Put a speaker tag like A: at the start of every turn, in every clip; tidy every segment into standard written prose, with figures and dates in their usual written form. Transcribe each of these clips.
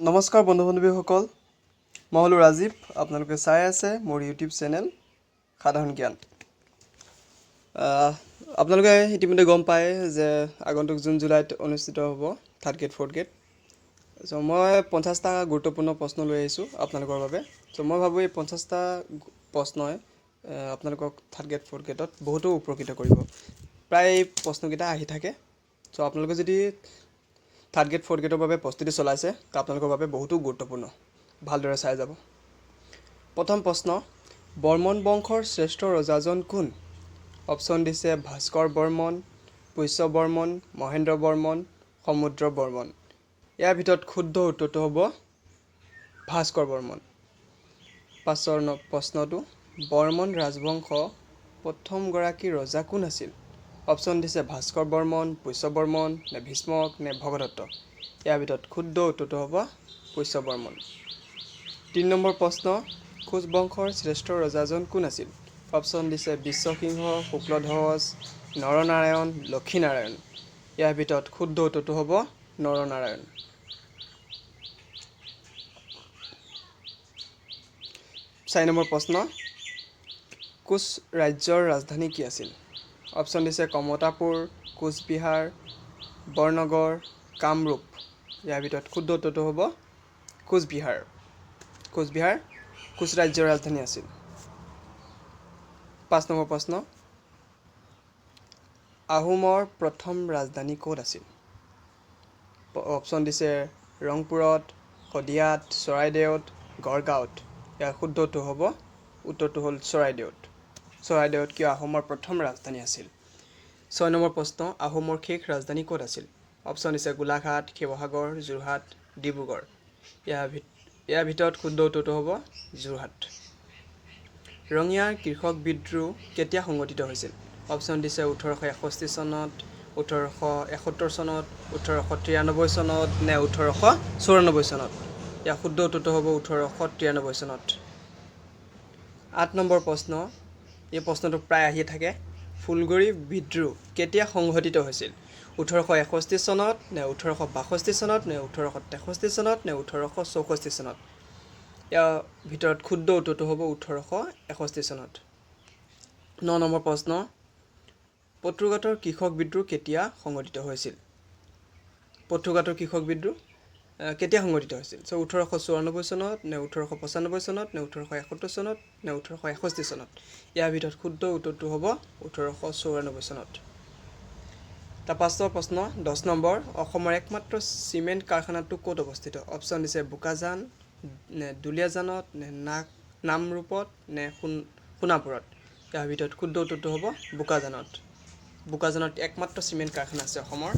A: নমস্কাৰ বন্ধু বান্ধৱীসকল, মই হ'লোঁ ৰাজীৱ। আপোনালোকে চাই আছে মোৰ ইউটিউব চেনেল সাধাৰণ জ্ঞান। আপোনালোকে ইতিমধ্যে গম পায় যে আগন্তুক জুন জুলাইত অনুষ্ঠিত হ'ব থাৰ্ড গ্ৰেড, ফ'ৰ্থ গ্ৰেড। চ' মই 50টা গুৰুত্বপূৰ্ণ প্ৰশ্ন লৈ আহিছোঁ আপোনালোকৰ বাবে। চ' মই ভাবোঁ এই 50টা প্ৰশ্নই আপোনালোকক থাৰ্ড গ্ৰেড, ফ'ৰ্থ গ্ৰেডত বহুতো উপকৃত কৰিব। প্ৰায় প্ৰশ্নকেইটা আহি থাকে। চ' আপোনালোকে যদি থাৰ্ড গ্ৰেড, ফ'ৰ্থ গ্ৰেডৰ বাবে প্ৰস্তুতি চলাইছে, তো আপোনালোকৰ বাবে বহুতো গুৰুত্বপূৰ্ণ। ভালদৰে চাই যাব। প্ৰথম প্ৰশ্ন, বৰ্মন বংশৰ শ্ৰেষ্ঠ ৰজাজন কোন? অপশ্যন দিছে ভাস্কৰ বৰ্মন, পুষ্য বৰ্মন, মহেন্দ্ৰ বৰ্মন, সমুদ্ৰ বৰ্মন। ইয়াৰ ভিতৰত শুদ্ধ উত্তৰটো হ'ব ভাস্কৰ বৰ্মন। পাছৰ প্ৰশ্নটো, বৰ্মন ৰাজবংশ প্ৰথমগৰাকী ৰজা কোন আছিল? অপশ্যন দিছে ভাস্কৰ বৰ্মন, পুষ্য বৰ্মন নে ভীষ্মক নে ভগদত্ত। ইয়াৰ ভিতৰত শুদ্ধ উত্তৰটো হ'ব পুষ্য বৰ্মন। 3 নম্বৰ প্ৰশ্ন, কোচ বংশৰ শ্ৰেষ্ঠ ৰজাজন কোন আছিল? অপশ্যন দিছে বিশ্বসিংহ, শুক্লধ্বজ, নৰনাৰায়ণ, লক্ষীনাৰায়ণ। ইয়াৰ ভিতৰত শুদ্ধ উত্তৰটো হ'ব নৰনাৰায়ণ। 4 নম্বৰ প্ৰশ্ন, কোচ ৰাজ্যৰ ৰাজধানী কি আছিল? অপশ্যন দিছে কমতাপুৰ, কোচবিহাৰ, বৰনগৰ, কামৰূপ। ইয়াৰ ভিতৰত শুদ্ধ উত্তৰটো হ'ব কোচবিহাৰ। কোচবিহাৰ কোচ ৰাজ্যৰ ৰাজধানী আছিল। 5 নম্বৰ প্ৰশ্ন, আহোমৰ প্ৰথম ৰাজধানী ক'ত আছিল? অপশ্যন দিছে ৰংপুৰত, শদিয়াত, চৰাইদেউত, গড়গাঁৱত। ইয়াৰ শুদ্ধটো হ'ব, উত্তৰটো হ'ল চৰাইদেউত। চৰাইদেউত কিয় আহোমৰ প্ৰথম ৰাজধানী আছিল। 6 নম্বৰ প্ৰশ্ন, আহোমৰ শেষ ৰাজধানী ক'ত আছিল? অপশ্যন দিছে গোলাঘাট, শিৱসাগৰ, যোৰহাট, ডিব্ৰুগড়। ইয়াৰ ভিতৰত শুদ্ধ উত্তৰটো হ'ব যোৰহাট। ৰঙিয়াৰ কৃষক বিদ্ৰোহ কেতিয়া সংগঠিত হৈছিল? অপশ্যন দিছে 1861 চনত, 1871 চনত, 1893 চনত নে 1894 চনত। ইয়াৰ শুদ্ধ উত্তৰটো হ'ব 1893 চনত। 8 নম্বৰ প্ৰশ্ন, এই প্ৰশ্নটো প্ৰায় আহিয়ে থাকে। ফুলগুৰি বিদ্ৰোহ কেতিয়া সংঘটিত হৈছিল? 1861 চনত নে 1862 চনত নে 1863 চনত নে 1864 চনত? ইয়াৰ ভিতৰত শুদ্ধ উত্তৰটো হ'ব 1861 চনত। 9 নম্বৰ প্ৰশ্ন, পথৰুঘাটৰ কৃষক বিদ্ৰোহ কেতিয়া সংঘটিত হৈছিল? পথৰুঘাটৰ কৃষক বিদ্ৰোহ কেতিয়া সংঘটিত হৈছিল? 1894 চনত নে 1895 চনত নে 1871 চনত নে 1861 চনত? ইয়াৰ ভিতৰত শুদ্ধ উত্তৰটো হ'ব 1894 চনত। তাৰ পাছৰ প্ৰশ্ন 10 নম্বৰ, অসমৰ একমাত্ৰ চিমেণ্ট কাৰখানাটো ক'ত অৱস্থিত? অপশ্যন দিছে বোকাজান নে দুলীয়াজানত নে নামৰূপত নে সোণাপুৰত। ইয়াৰ ভিতৰত শুদ্ধ উত্তৰটো হ'ব বোকাজানত। বোকাজানত একমাত্ৰ চিমেণ্ট কাৰখানা আছে অসমৰ।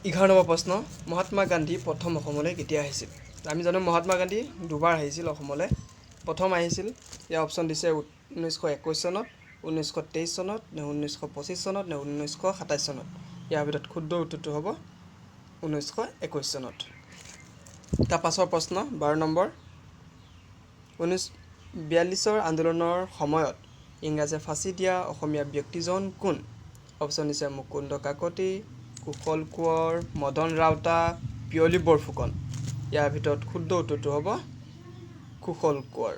A: 11 নম্বৰ প্ৰশ্ন, মহাত্মা গান্ধী প্ৰথম অসমলৈ কেতিয়া আহিছিল? আমি জানো মহাত্মা গান্ধী দুবাৰ আহিছিল অসমলৈ। প্ৰথম আহিছিল, ইয়াৰ অপশ্যন দিছে 1921 চনত, 1923 চনত নে 1925 চনত নে 1927 চনত। ইয়াৰ ভিতৰত শুদ্ধ উত্তৰটো হ'ব 1921 চনত। তাৰ পাছৰ প্ৰশ্ন 12 নম্বৰ, 1942 আন্দোলনৰ সময়ত ইংৰাজে ফাঁচি দিয়া অসমীয়া ব্যক্তিজন কোন? অপশ্যন দিছে মুকুন্দ কাকতি, কুশল কোঁৱৰ, মদন ৰাউতা, পিয়লি বৰফুকন। ইয়াৰ ভিতৰত শুদ্ধ উত্তৰটো হ'ব কুশল কোঁৱৰ।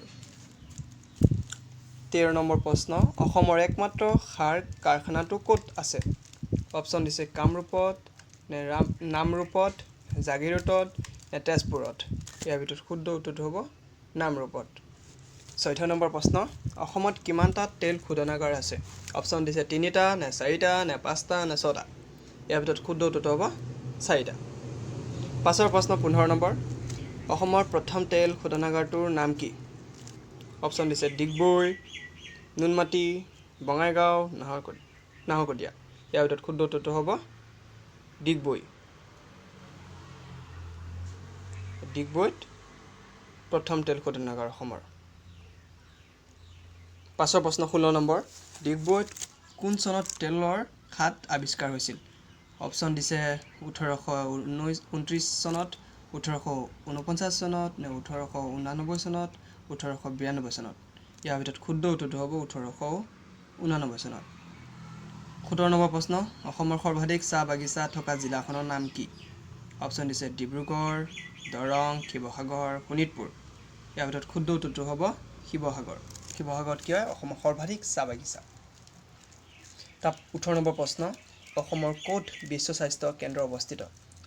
A: 13 নম্বৰ প্ৰশ্ন, অসমৰ একমাত্ৰ সাৰ কাৰখানাটো ক'ত আছে? অপশ্যন দিছে কামৰূপত নে নামৰূপত, জাগীৰোডত নে তেজপুৰত। ইয়াৰ ভিতৰত শুদ্ধ উত্তৰটো হ'ব নামৰূপত। 14 নম্বৰ প্ৰশ্ন, অসমত কিমানটা তেল শোধনাগাৰ আছে? অপশ্যন দিছে 3টা নে 4টা নে 5টা নে 6টা। ইয়াৰ ভিতৰত শুদ্ধ উত্তৰটো হ'ব 4টা। পাছৰ প্ৰশ্ন 15 নম্বৰ, অসমৰ প্ৰথম তেল শোধনাগাৰটোৰ নাম কি? অপশ্যন দিছে ডিগবৈ, নুনমাটি, বঙাইগাঁও, নাহৰকটীয়া। ইয়াৰ ভিতৰত শুদ্ধ উত্তৰটো হ'ব ডিগবৈ। ডিগবৈত প্ৰথম তেল শোধনাগাৰ অসমৰ। পাছৰ প্ৰশ্ন 16 নম্বৰ, ডিগবৈত কোন চনত তেলৰ খাদ আৱিষ্কাৰ হৈছিল? অপশ্যন দিছে 1829 চনত, 1849 চনত নে 1889 চনত, 1892 চনত। ইয়াৰ ভিতৰত শুদ্ধ উত্তৰটো হ'ব 1889 চনত। 17 নম্বৰ প্ৰশ্ন, অসমৰ সৰ্বাধিক চাহ বাগিচা থকা জিলাখনৰ নাম কি? অপশ্যন দিছে ডিব্ৰুগড়, দৰং, শিৱসাগৰ, শোণিতপুৰ। ইয়াৰ ভিতৰত শুদ্ধ উত্তৰটো হ'ব শিৱসাগৰ। শিৱসাগৰত কি হয়? অসমৰ সৰ্বাধিক চাহ বাগিচা। তাত 18 নম্বৰ প্ৰশ্ন, অসমৰ ক'ত বিশ্ব স্বাস্থ্য কেন্দ্ৰ অৱস্থিত?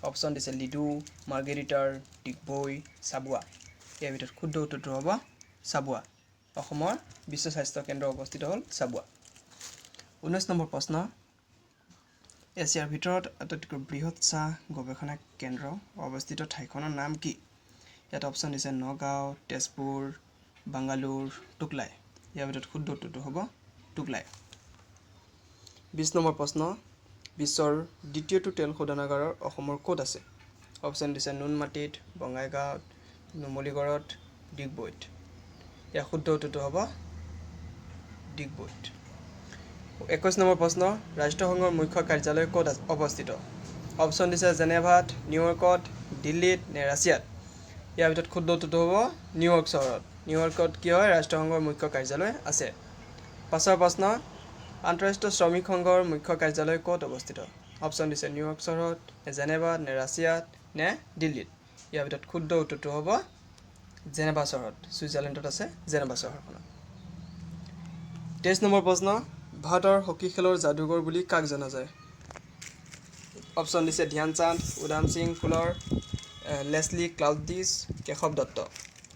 A: অপশ্যন দিছে লিডু, মাৰ্ঘেৰিটাৰ, ডিগবৈ, চাবুৱা। ইয়াৰ ভিতৰত শুদ্ধ উত্তৰটো হ'ব চাবুৱা। অসমৰ বিশ্ব স্বাস্থ্য কেন্দ্ৰ অৱস্থিত হ'ল চাবুৱা। 19 নম্বৰ প্ৰশ্ন, এছিয়াৰ ভিতৰত আটাইতকৈ বৃহৎ চাহ গৱেষণা কেন্দ্ৰ অৱস্থিত ঠাইখনৰ নাম কি? ইয়াত অপশ্যন দিছে নগাঁও, তেজপুৰ, বাংগালোৰ, টোকলাই। ইয়াৰ ভিতৰত শুদ্ধ উত্তৰটো হ'ব টোকলাই। 20 নম্বৰ প্ৰশ্ন, বিশ্বৰ দ্বিতীয়টো তেল শোধনাগাৰৰ অসমৰ ক'ত আছে? অপশ্যন দিছে নুনমাটিত, বঙাইগাঁৱত, নুমলীগড়ত, ডিগবৈত। ইয়াৰ শুদ্ধ উত্তৰটো হ'ব ডিগবৈত। 21 নম্বৰ প্ৰশ্ন, ৰাষ্ট্ৰসংঘৰ মুখ্য কাৰ্যালয় ক'ত অৱস্থিত? অপশ্যন দিছে জেনেভাত, নিউয়ৰ্কত, দিল্লীত নে ৰাছিয়াত। ইয়াৰ ভিতৰত শুদ্ধ উত্তৰটো হ'ব নিউয়ৰ্ক চহৰত। নিউয়ৰ্কত কি হয়? ৰাষ্ট্ৰসংঘৰ মুখ্য কাৰ্যালয় আছে। পাছৰ প্ৰশ্ন, আন্তঃৰাষ্ট্ৰীয় শ্ৰমিক সংঘৰ মুখ্য কাৰ্যালয় ক'ত অৱস্থিত? অপশ্যন দিছে নিউয়ৰ্ক চহৰত নে জেনেভাত নে ৰাছিয়াত নে দিল্লীত। ইয়াৰ ভিতৰত শুদ্ধ উত্তৰটো হ'ব জেনেভা চহৰত। ছুইজাৰলেণ্ডত আছে জেনেভা চহৰখনত। 23 নম্বৰ প্ৰশ্ন, ভাৰতৰ হকী খেলৰ যাদুকৰ বুলি কাক জনা যায়? অপশ্যন দিছে ধ্যানচান্দ, উধাম সিং কুলৰ, লেছলি ক্লাউডিছ, কেশৱ দত্ত।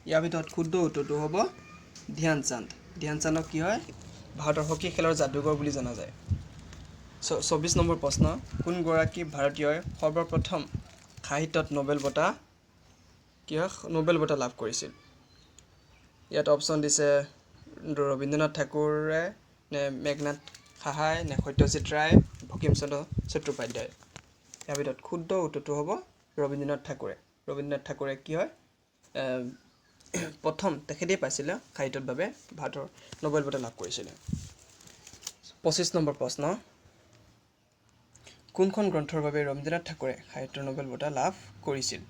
A: ইয়াৰ ভিতৰত শুদ্ধ উত্তৰটো হ'ব ধ্যানচান্দ। ধ্যানচান্দক কি হয়? ভাৰতৰ হকী খেলৰ যাদুকৰ বুলি জনা যায়। 24 নম্বৰ প্ৰশ্ন, কোনগৰাকী ভাৰতীয়ই সৰ্বপ্ৰথম সাহিত্যত নোবেল বঁটা কি হয়, নোবেল বঁটা লাভ কৰিছিল? ইয়াত অপশ্যন দিছে ৰবীন্দ্ৰনাথ ঠাকুৰে নে মেঘনাথ সাহাই নে সত্যজিৎ ৰায়, বংকিম চন্দ্ৰ চট্টোপাধ্যায়। ইয়াৰ ভিতৰত শুদ্ধ উত্তৰটো হ'ব ৰবীন্দ্ৰনাথ ঠাকুৰে। ৰবীন্দ্ৰনাথ ঠাকুৰে কি হয়, প্ৰথম তেখেতেই পাইছিলে, সাহিত্যৰ বাবে ভাৰতৰ নোবেল বঁটা লাভ কৰিছিলে। 25 নম্বৰ প্ৰশ্ন, কোনখন গ্ৰন্থৰ বাবে ৰবীন্দ্ৰনাথ ঠাকুৰে সাহিত্যৰ নোবেল বঁটা লাভ কৰিছিল?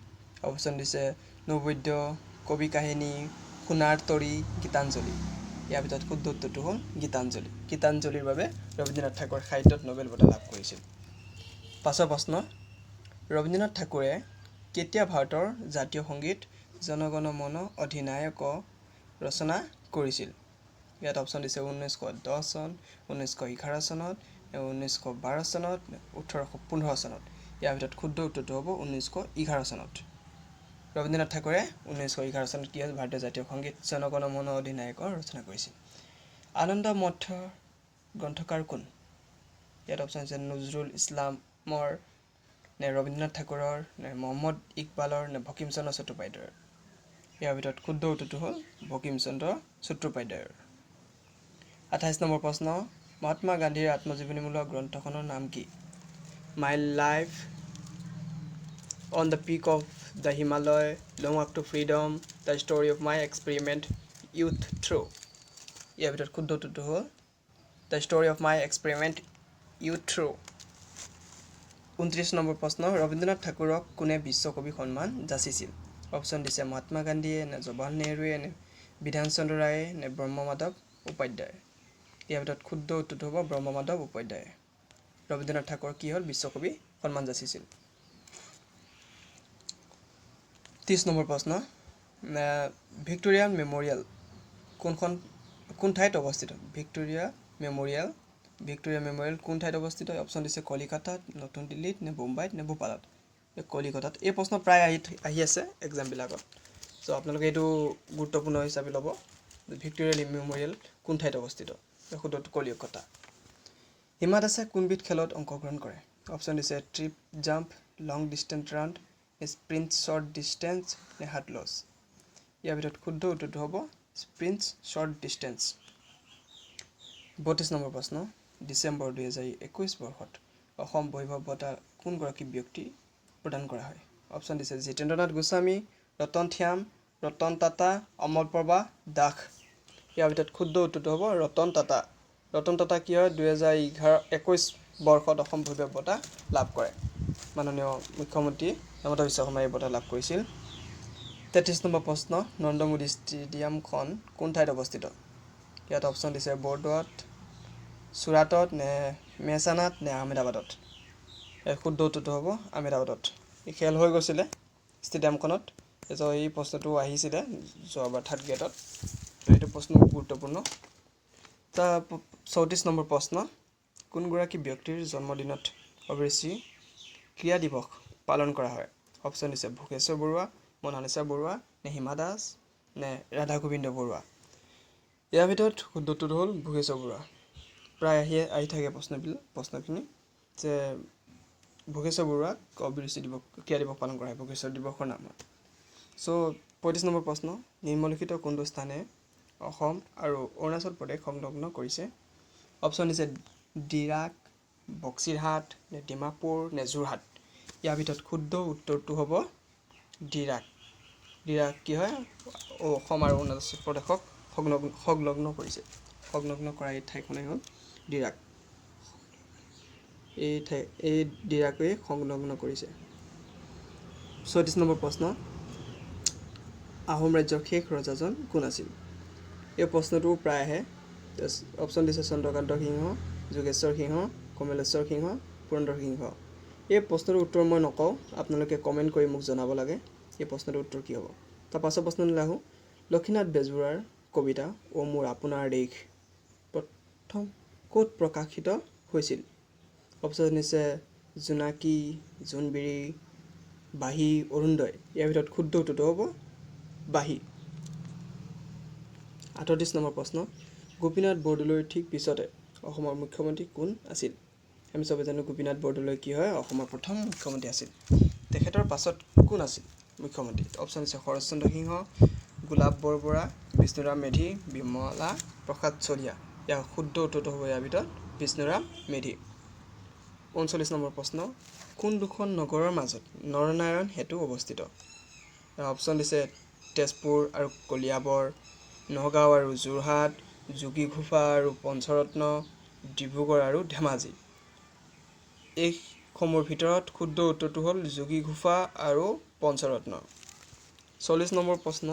A: অপশ্যন দিছে নৈবেদ্য, কবি কাহিনী, সোণাৰ তৰী, গীতাঞ্জলি। ইয়াৰ ভিতৰত শুদ্ধ উত্তৰটো হ'ল গীতাঞ্জলি। গীতাঞ্জলিৰ বাবে ৰবীন্দ্ৰনাথ ঠাকুৰে সাহিত্যত নোবেল বঁটা লাভ কৰিছিল। পাছৰ প্ৰশ্ন, ৰবীন্দ্ৰনাথ ঠাকুৰে কেতিয়া ভাৰতৰ জাতীয় সংগীত জনগণ মন অধিনায়ক ৰচনা কৰিছিল? ইয়াত অপশ্যন দিছে 1910 চন, 1911 চনত, 1912 চনত, 1815 চনত। ইয়াৰ ভিতৰত শুদ্ধ উত্তৰটো হ'ব 1911 চনত। ৰবীন্দ্ৰনাথ ঠাকুৰে 1911 চনত কি হ'ল, ভাৰতীয় জাতীয় সংগীত জনগণ মন অধিনায়কৰ ৰচনা কৰিছিল। আনন্দ মঠৰ গ্ৰন্থকাৰ কোন? ইয়াত অপশ্যন আছে নজৰুল ইছলামৰ নে ৰবীন্দ্ৰনাথ ঠাকুৰৰ নে মহম্মদ ইকবালৰ নে বংকিম চন্দ্ৰ চট্টোপাধ্যায়ৰ। ইয়াৰ ভিতৰত শুদ্ধ উত্তৰটো হ'ল বংকিম চন্দ্ৰ চট্টোপাধ্যায়ৰ। 28 নম্বৰ প্ৰশ্ন, মহাত্মা গান্ধীৰ আত্মজীৱনীমূলক গ্ৰন্থখনৰ নাম কি? My Life, On the Peak of the Himalaya, Long Walk to Freedom, The Story of My Experiment with Truth। ইয়াৰ ভিতৰত শুদ্ধ উত্তৰটো হ'ল The Story of My Experiment with Truth। 29 number প্ৰশ্ন, ৰবীন্দ্ৰনাথ ঠাকুৰক কোনে বিশ্বকবি সন্মান যাচিছিল? অপশ্যন দিছে মহাত্মা গান্ধীয়ে নে জৱাহৰলাল নেহৰুৱে নে বিধান চন্দ্ৰ ৰায়ে নে ব্ৰহ্মমাধৱ উপাধ্যায়। ইয়াৰ ভিতৰত শুদ্ধ উত্তৰটো হ'ব ব্ৰহ্মমাধৱ উপাধ্যায়। ৰবীন্দ্ৰনাথ ঠাকুৰ কি হ'ল, বিশ্বকবি সন্মান যাচিছিল। 30 নম্বৰ প্ৰশ্ন, ভিক্টোৰিয়া মেম'ৰিয়েল কোন ঠাইত অৱস্থিত? ভিক্টোৰিয়া মেম'ৰিয়েল কোন ঠাইত অৱস্থিত? অপশ্যন দিছে কলিকতাত, নতুন দিল্লীত নে মুম্বাইত নে ভূপালত। এই কলিকতাত। এই প্ৰশ্ন প্ৰায় আহি আহি আছে এক্সামবিলাকত। চ' আপোনালোকে এইটো গুৰুত্বপূৰ্ণ হিচাপে ল'ব। ভিক্টোৰিয়া মেম'ৰিয়েল কোন ঠাইত অৱস্থিত? শুদ্ধটো কলিকতা। হিমা দাসে কোনবিধ খেলত অংশগ্ৰহণ কৰে? অপশ্যন দিছে triple jump, long distance run, sprint short distance নে হাৰ্ডলছ। ইয়াৰ ভিতৰত শুদ্ধ উত্তৰটো হ'ব স্প্ৰিণ্ট শ্বৰ্ট ডিষ্টেঞ্চ। 32 নম্বৰ প্ৰশ্ন, ডিচেম্বৰ 2021 বৰ্ষত অসম বৈভৱ বঁটা কোনগৰাকী ব্যক্তি প্ৰদান কৰা হয়? অপশ্যন দিছে জিতেন্দ্ৰনাথ গোস্বামী, ৰতন থিয়াম, ৰতন টাটা, অমলপ্ৰভা দাস। ইয়াৰ ভিতৰত শুদ্ধ উত্তৰটো হ'ব ৰতন টাটা। ৰতন টাটা কি হয়, 2021 বৰ্ষত অসম বৈভৱ বঁটা লাভ কৰে। মাননীয় মুখ্যমন্ত্ৰী হিমন্ত বিশ্ব শৰ্মাই এই বঁটা লাভ কৰিছিল। 33 নম্বৰ প্ৰশ্ন, নৰেন্দ্ৰ মোদী ষ্টেডিয়ামখন কোন ঠাইত অৱস্থিত? ইয়াত অপশ্যন দিছে বৰদোৱাত, চুৰাটত নে মেহছানাত নে আহমেদাবাদত। ইয়াৰ শুদ্ধ উত্তৰটো হ'ব আহমেদাবাদত। খেল হৈ গৈছিলে ষ্টেডিয়ামখনত। ত' এই প্ৰশ্নটো আহিছিলে যোৱাবাৰ থাৰ্ড গ্ৰেডত। এইটো প্ৰশ্ন গুৰুত্বপূৰ্ণ। তাৰ 34 নম্বৰ প্ৰশ্ন, কোনগৰাকী ব্যক্তিৰ জন্মদিনত অভিৰুচি ক্ৰীড়া দিৱস পালন কৰা হয়? অপশ্যন দিছে ভোগেশ্বৰ বৰুৱা, মনালিছা বৰুৱা নে হিমা দাস নে ৰাধা গোবিন্দ বৰুৱা। ইয়াৰ ভিতৰত শুদ্ধটো হ'ল ভোগেশ্বৰ বৰুৱা। প্ৰায় আহি আহি থাকে প্ৰশ্নবিলাক, প্ৰশ্নখিনি যে ভোগেশ্বৰ বৰুৱাক অভিৰুচি দিৱস, ক্ৰীড়া দিৱস পালন কৰা হয় ভোগেশ্বৰ দিৱসৰ নামত। চ' 35 নম্বৰ প্ৰশ্ন, নিম্নলিখিত কোনটো স্থানে অসম আৰু অৰুণাচল প্ৰদেশ সংলগ্ন কৰিছে? অপশ্যন দিছে ডিৰাক, বক্সিৰহাট নে ডিমাপুৰ নে যোৰহাট। ইয়াৰ ভিতৰত শুদ্ধ উত্তৰটো হ'ব ডিৰাক। ডিৰাক কি হয়? অসম আৰু অৰুণাচল প্ৰদেশক সংলগ্ন কৰিছে। সংলগ্ন কৰা এই ঠাইখনেই হ'ল ডিৰাক। এই ঠাই, এই ডিৰাকেই সংলগ্ন কৰিছে। 36 নম্বৰ প্ৰশ্ন, আহোম ৰাজ্যৰ শেষ ৰজাজন কোন আছিল? এই প্ৰশ্নটোও প্ৰায় আহে। অপশ্যন দিছে চন্দ্ৰকান্ত সিংহ, যোগেশ্বৰ সিংহ, কমলেশ্বৰ সিংহ, পুৰন্দৰ সিংহ। এই প্ৰশ্নটোৰ উত্তৰ মই নকওঁ, আপোনালোকে কমেণ্ট কৰি মোক জনাব লাগে এই প্ৰশ্নটোৰ উত্তৰ কি হ'ব। তাৰ পাছৰ প্ৰশ্নটোলৈ আহোঁ। লক্ষ্মীনাথ বেজবৰুৱাৰ কবিতা অ' মোৰ আপোনাৰ দেশ প্ৰথম ক'ত প্ৰকাশিত হৈছিল? অপশ্যন দিছে জোনাকী, জোনবিৰি, বাঁহী, অৰুণোদয়। ইয়াৰ ভিতৰত শুদ্ধ উত্তৰটো হ'ব বাঁহী। 38 নম্বৰ প্ৰশ্ন, গোপীনাথ বৰদলৈৰ ঠিক পিছতে অসমৰ মুখ্যমন্ত্ৰী কোন আছিল? আমি চবে জানো গোপীনাথ বৰদলৈ কি হয়, অসমৰ প্ৰথম মুখ্যমন্ত্ৰী আছিল। তেখেতৰ পাছত কোন আছিল মুখ্যমন্ত্ৰী? অপশ্যন আছে শৰৎচন্দ্ৰ সিংহ, গোলাপ বৰবৰা, বিষ্ণুৰাম মেধি, বিমলা প্ৰসাদ চলিহা। ইয়াৰ শুদ্ধ উত্তৰটো হ'ব ইয়াৰ ভিতৰত বিষ্ণুৰাম মেধি। 39 নম্বৰ প্ৰশ্ন, কোন দুখন নগৰৰ মাজত নৰনাৰায়ণ সেতু অৱস্থিত? অপশ্যন দিছে তেজপুৰ আৰু কলিয়াবৰ, নগাঁও আৰু যোৰহাট, যোগীঘোপা আৰু পঞ্চৰত্ন, ডিব্ৰুগড় আৰু ধেমাজি। এইসমূহৰ ভিতৰত শুদ্ধ উত্তৰটো হ'ল যোগীঘোপা আৰু পঞ্চৰত্ন। 40 নম্বৰ প্ৰশ্ন,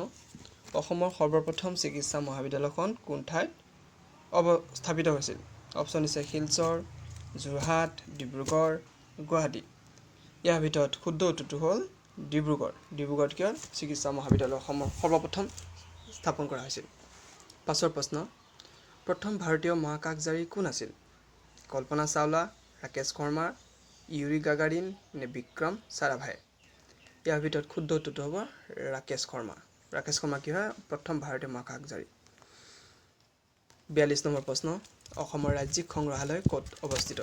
A: অসমৰ সৰ্বপ্ৰথম চিকিৎসা মহাবিদ্যালয়খন কোন ঠাইত অৱস্থাপিত হৈছিল? অপশ্যন দিছে শিলচৰ, যোৰহাট, ডিব্ৰুগড়, গুৱাহাটী। ইয়াৰ ভিতৰত শুদ্ধ উত্তৰটো হ'ল ডিব্ৰুগড়। ডিব্ৰুগড়ত কিয় চিকিৎসা মহাবিদ্যালয় অসমৰ সৰ্বপ্ৰথম স্থাপন কৰা হৈছিল। পাছৰ প্ৰশ্ন, প্ৰথম ভাৰতীয় মহাকাশচাৰী কোন আছিল? কল্পনা চাওলা, ৰাকেশ শৰ্মা, ইউৰি গাগাৰিন নে বিক্ৰম সাৰাভাই? ইয়াৰ ভিতৰত শুদ্ধ উত্তৰটো হ'ব ৰাকেশ শৰ্মা। ৰাকেশ শৰ্মা কি হয়? প্ৰথম ভাৰতীয় মহাকাশচাৰী। 42 নম্বৰ প্ৰশ্ন, অসমৰ ৰাজ্যিক সংগ্ৰহালয় ক'ত অৱস্থিত?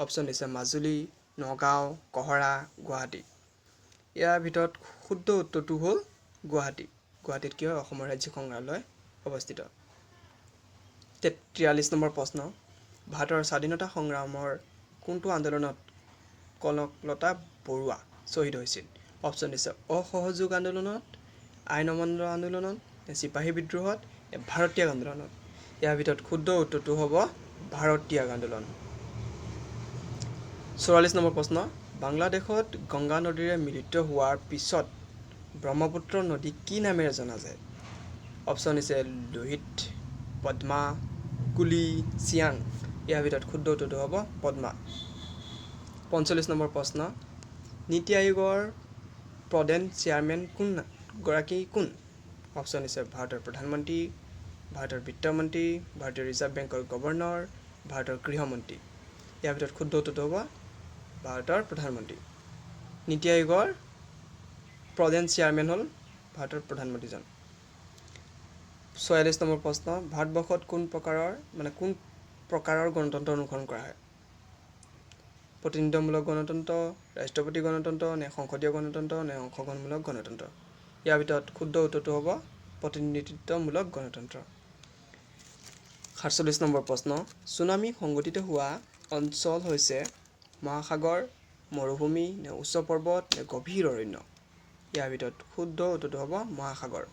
A: অপশ্যন দিছে মাজুলী, নগাঁও, কহৰা, গুৱাহাটী। ইয়াৰ ভিতৰত শুদ্ধ উত্তৰটো হ'ল গুৱাহাটী। গুৱাহাটীত কি হয়? অসমৰ ৰাজ্যিক সংগ্ৰহালয় অৱস্থিত। 43 নম্বৰ প্ৰশ্ন, ভাৰতৰ স্বাধীনতা সংগ্ৰামৰ কোনটো আন্দোলনত কনকলতা বৰুৱা শ্বহীদ হৈছিল? অপশ্যন দিছে অসহযোগ আন্দোলনত, আইন অমান্য আন্দোলনত, চিপাহী বিদ্ৰোহত, ভাৰত ত্যাগ আন্দোলনত। ইয়াৰ ভিতৰত শুদ্ধ উত্তৰটো হ'ব ভাৰত ত্যাগ আন্দোলন। 44 নম্বৰ প্ৰশ্ন, বাংলাদেশত গংগা নদীৰে মিলিত হোৱাৰ পিছত ব্ৰহ্মপুত্ৰ নদী কি নামেৰে জনা যায়? অপশ্যন দিছে লোহিত, পদ্মা, কুলি, চিয়াং। ইয়াৰ ভিতৰত শুদ্ধ উত্তৰটো হ'ব পদ্মা। 45 নম্বৰ প্ৰশ্ন, নীতি আয়োগৰ প্ৰধান চেয়াৰমেন কোন গৰাকী কোন? অপশ্যন দিছে ভাৰতৰ প্ৰধানমন্ত্ৰী, ভাৰতৰ বিত্তমন্ত্ৰী, ভাৰতীয় ৰিজাৰ্ভ বেংকৰ গভৰ্ণৰ, ভাৰতৰ গৃহমন্ত্ৰী। ইয়াৰ ভিতৰত শুদ্ধ উত্তৰটো হ'ব ভাৰতৰ প্ৰধানমন্ত্ৰী। নীতি আয়োগৰ প্ৰধান চেয়াৰমেন হ'ল ভাৰতৰ প্ৰধানমন্ত্ৰীজন। 46 নম্বৰ প্ৰশ্ন, ভাৰতবৰ্ষত কোন প্ৰকাৰৰ গণতন্ত্ৰ অনুসৰণ কৰা হয়? প্ৰতিনিধিত্বমূলক গণতন্ত্ৰ, ৰাষ্ট্ৰপতি গণতন্ত্ৰ নে সংসদীয় গণতন্ত্ৰ নে অংশগ্ৰহণমূলক গণতন্ত্ৰ? ইয়াৰ ভিতৰত শুদ্ধ উত্তৰটো হ'ব প্ৰতিনিধিত্বমূলক গণতন্ত্ৰ। 47 নম্বৰ প্ৰশ্ন, চুনামী সংঘটিত হোৱা অঞ্চল হৈছে মহাসাগৰ, মৰুভূমি নে উচ্চ পৰ্বত নে গভীৰ অৰণ্য? ইয়াৰ ভিতৰত শুদ্ধ উত্তৰটো হ'ব মহাসাগৰ।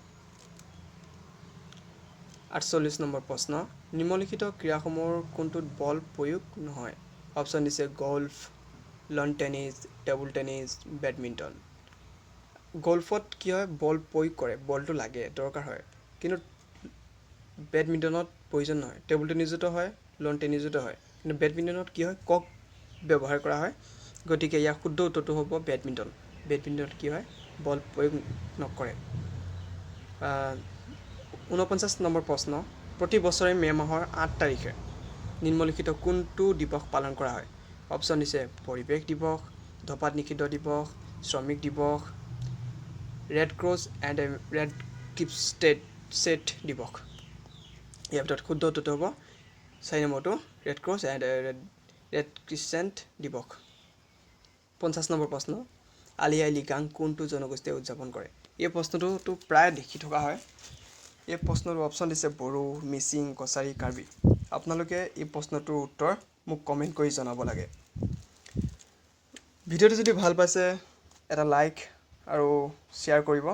A: 48 নম্বৰ প্ৰশ্ন, নিম্নলিখিত ক্ৰীড়াসমূহৰ কোনটোত বল প্ৰয়োগ নহয়? অপশ্যন দিছে golf, lawn tennis, table tennis, badminton. গল্ফত কি হয়? বল প্ৰয়োগ কৰে, বলটো লাগে, দৰকাৰ হয়। কিন্তু বেডমিণ্টনত প্ৰয়োজন নহয়। টেবুল টেনিছতো হয়, লন টেনিছতো হয়, কিন্তু বেডমিণ্টনত কি হয়? কক ব্যৱহাৰ কৰা হয়। গতিকে ইয়াৰ শুদ্ধ উত্তৰটো হ'ব বেডমিণ্টন। বেডমিণ্টনত কি হয়, বল প্ৰয়োগ নকৰে। 49 নম্বৰ প্ৰশ্ন, প্ৰতি বছৰে মে' মাহৰ 8 তাৰিখে নিম্নলিখিত কোনটো দিৱস পালন কৰা হয়? অপশ্যন দিছে পৰিৱেশ দিৱস, ধপাত নিষিদ্ধ দিৱস, শ্ৰমিক দিৱস, Red Cross and Red Crescent দিৱস। ইয়াৰ ভিতৰত শুদ্ধ উত্তৰটো হ'ব 4 নম্বৰটো, Red Cross and Red Crescent দিৱস। 50 নম্বৰ প্ৰশ্ন, আলি আই লৃগাং কোনটো জনগোষ্ঠীয়ে উদযাপন কৰে? এই প্ৰশ্নটোতো প্ৰায় দেখি থকা হয়। এই প্ৰশ্নটোৰ অপশ্যন দিছে বড়ো, মিচিং, কছাৰী, কাৰ্বি। আপোনালোকে এই প্ৰশ্নটোৰ উত্তৰ মোক কমেণ্ট কৰি জনাব লাগে। ভিডিঅ'টো যদি ভাল পাইছে, এটা লাইক আৰু শ্বেয়াৰ কৰিব।